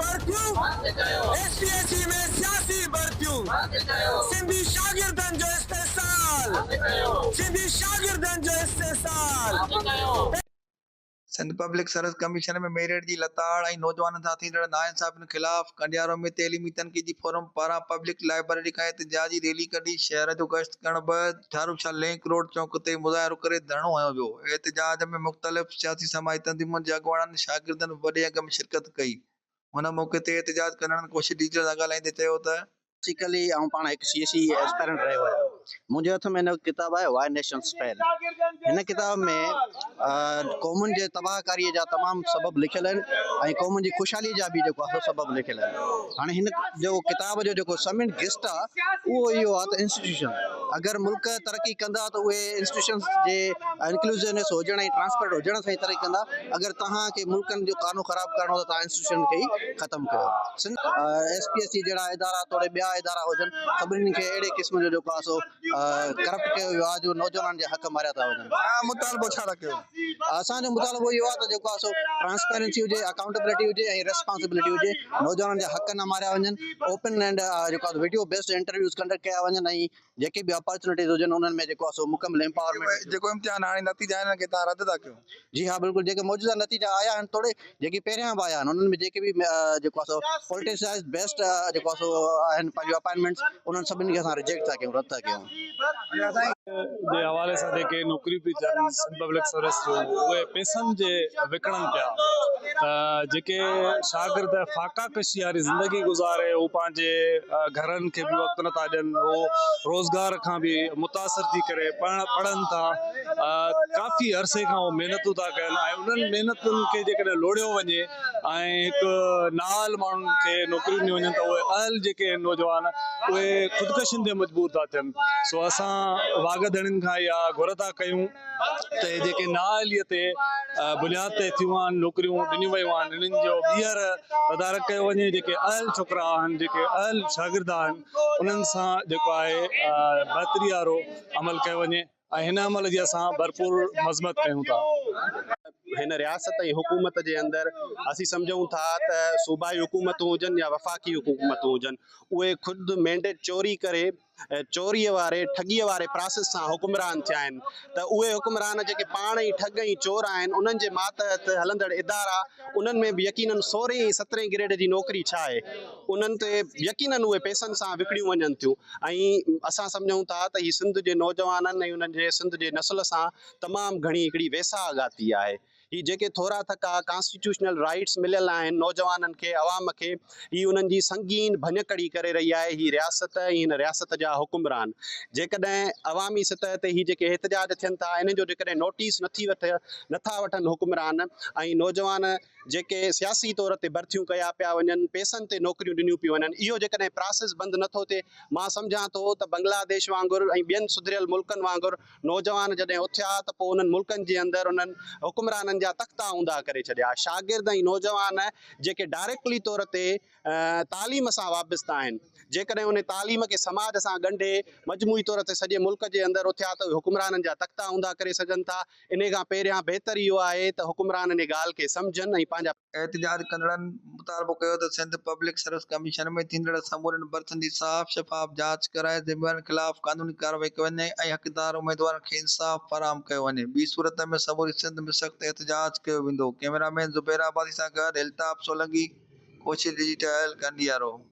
ڀرتيون S P S C ۾ سياسي ڀرتيون سنڌي شاگردن جو استحصال سنڌي شاگردن جو استحصال. Sindh public service commission ۾ merit جي لتاڙ ۽ نوجوانن سان ٿيندڙ ناانصافين خلاف ڪنڊيارو ۾ تعليمي تنقيدي فورم پاران پبلڪ لائبريري کان احتجاجي ريلي ڪڍي شهر جو گشت ڪرڻ بعد ٺاروشاه لنڪ روڊ چونڪ تي مظاهرو ڪري ڌرڻو هنيو ويو. احتجاج ۾ مختلف سياسي سماجي تنظيمن جي اڳواڻن، شاگردن وڏي انگ ۾ شرڪت ڪئي. ان موقعي تي احتجاج ڪندڙن ڪوشش ڊجيٽل سان ڳالهائيندي چيو ته. بيسيڪلي آئون پاڻ هڪ سي ايس سي ايسپيرنٽ رهيو آهيان. منهنجي هٿ ۾ هن وقت ڪتاب آهي واء نيشنز فيل. هن ڪتاب ۾ قومن جي تباهه ڪاريء جا تمام سبب لکيل آهن ۽ قومن جي خوشحاليء جا به جيڪو آهي سو سبب لکيل آهن. هاڻي هن جو ڪتاب جو جيڪو سم اينڊ گسٽ آهي اهو اهو آهي ته انسٽيٽيوشن اگر ملڪ ترقي ڪندا ته اهي انسٽيٽيوشنز جي انڪلوزونيس هجڻ ۽ ٽرانسپيرنٽ هجڻ سان ئي ترقي ڪندا. اگر توهان کي ملڪن جو قانون خراب ڪرڻو ته توهان انسٽيٽيوشن کي ئي ختم ڪيو. Sindh S P S C جهڙا ادارا توڙي ٻيا ادارا هجن سڀني کي اهڙي قسم جو جيڪو آهي سو ڪرپٽ ڪيو ويو آهي جو نوجوانن جا حق ماريا ٿا وڃن. توهان مطالبو ڇا ٿا ڪيو؟ اسان جو مطالبو اهو آهي ته جيڪو آهي سو ٽرانسپيرنسي هجي، اڪائونٽبلٽي هجي ۽ ريسپانسبلٽي هجي، نوجوانن جا حق نه ماريا وڃن، اوپن اينڊ جيڪو آهي وڊيو بيسڊ انٽرويوز ڪنڊڪٽ ڪيا وڃن ۽ جيڪي به اپارچونيٽيز هجن انهن ۾ جيڪو آهي سو مڪمل امپاورمينٽ هجي. جيڪو امتحان هاڻي نتيجا آهن انهن کي توهان رد ٿا ڪيو؟ جي ها بلڪل جيڪي موجوده نتيجا آيا آهن توڙي جيڪي پهريان به آيا آهن انهن ۾ جيڪي به جيڪو آهي سو پوليٽيسائز بيسڊ جيڪو آهي سو آهن پنهنجو اپائنٽمينٽس انهن سڀني کي اسان رجيڪٽ ٿا ڪيون رد ٿا ڪيون. جي حوالي سان جيڪي نوڪريون پيون ٿين سنڌ پبلڪ سروس جون اهي پئسن جي وڪڻن پيا ته جيڪي شاگرد فاقا ڪشي واري زندگي گذاري هو پنهنجي گهرن کي به وقت نٿا ڏين هو روزگار کان به متاثر ٿي ڪري پڙهن ٿا ڪافي عرصي کان هو محنتون ٿا ڪن ۽ انهن محنتن کي جيڪڏهن لوڙيو وڃي ۽ هڪ نااهل ماڻهن کي نوڪريون ڏنيون وڃن ته اهي اهل جيڪي آهن نوجوان اهي خودڪشين تي مجبور ٿا ٿين سو اسان واڳ ڌڻين کان اها گهر ٿا ڪيون ته اهي جيڪي نااهليء تي بنياد تي ٿيون آهن نوڪريون ڏنيون ويون آهن انهن جو ٻيهر تدارڪ ڪيو وڃي جيڪي اهل ڇوڪرا آهن جيڪي اهل شاگرد آهن انهن سان جيڪو آهي بهتري وارو عمل ڪيو وڃي ۽ هن عمل جي اسان ڀرپور مذمت ڪيون ٿا. هن رياست ۽ حڪومت جي اندر اسين سمجهون ٿا ته صوبائي حڪومتون هجن يا وفاقي حڪومتون هجن اهي خود مينڊيٽ چوري ڪري چوريء واري ٺڳيء واري پراسيس سان حڪمران ٿيا آهن ته اهي حڪمران جيڪي پاڻ ئي ٺڳ ۽ چور آهن انهن جي ماتحت هلندڙ ادارا انهن ۾ به يقينن سورهين ۽ سترهين گريڊ جي نوڪري ڇا آهي انهن تي يقينن اهي پئسن سان وڪڻيون وڃن ٿيون ۽ اسان سمجهون ٿا ته هي سنڌ جي نوجوانن ۽ انهن جي سنڌ جي نسل سان تمام گهڻي هڪڙي ويساهه گهاتي آهي. هي جيڪي ٿورا ٿڪا ڪانسٽيٽيوشنل رائيٽس مليل آهن نوجوانن کي عوام کي هي انهن جي سنگين ڀڃڪڙي ڪري رهي آهي هي رياست ۽ هن رياست جا حڪمران جيڪڏهن عوامي سطح تي هي جيڪي احتجاج ٿين ٿا انهن جو جيڪڏهن نوٽيس نٿي وٺ نٿا وٺن حڪمران ۽ نوجوان جيڪي سياسي طور تي ڀرتيون ڪيا پيا وڃن پئسن تي نوڪريون ڏنيون پيون وڃن اهو جيڪڏهن پراسيس بند نٿو ٿئي مان سمجهان ٿو ته بنگلاديش وانگر ۽ ٻين سڌريل ملڪن وانگر نوجوان جڏهن اٿيا ته پوء انهن ملڪن جي اندر انهن حڪمرانن جا تختا اونڌا ڪري ڇڏيا. شاگرد ۽ نوجوان جيڪي ڊائريڪٽلي طور تي تعليم سان وابسته آهن، جيڪڏهن انهي تعليم کي سماج سان ڳنڍي مجموعي طور تي سڄي ملڪ جي اندر اٿيا ته اهي حڪمرانن جا تختا اونڌا ڪري سگهن ٿا. انهي کان پهريان بهتر اهو آهي ته حڪمران انهي ڳالهه کي سمجهن ۽ پنهنجا. احتجاج ڪندڙن مطالبو ڪيو ته سنڌ پبلڪ سروس ڪميشن ۾ ٿيندڙ سمورين برٿن جي صاف شفاف جاچ ڪرائي ذميوارن خلاف قانوني ڪارروائي ڪئي وڃي ۽ حقدار اميدوارن کي انصاف فراهم ڪيو وڃي ٻي صورت ۾ سموري سنڌ ۾ سخت احتجاج ڪيو ويندو ڪئميرا مين زبير عباسي سان گڏ الطاف سولنگي ڪوشش ڊجيٽل ڪنڊيارو.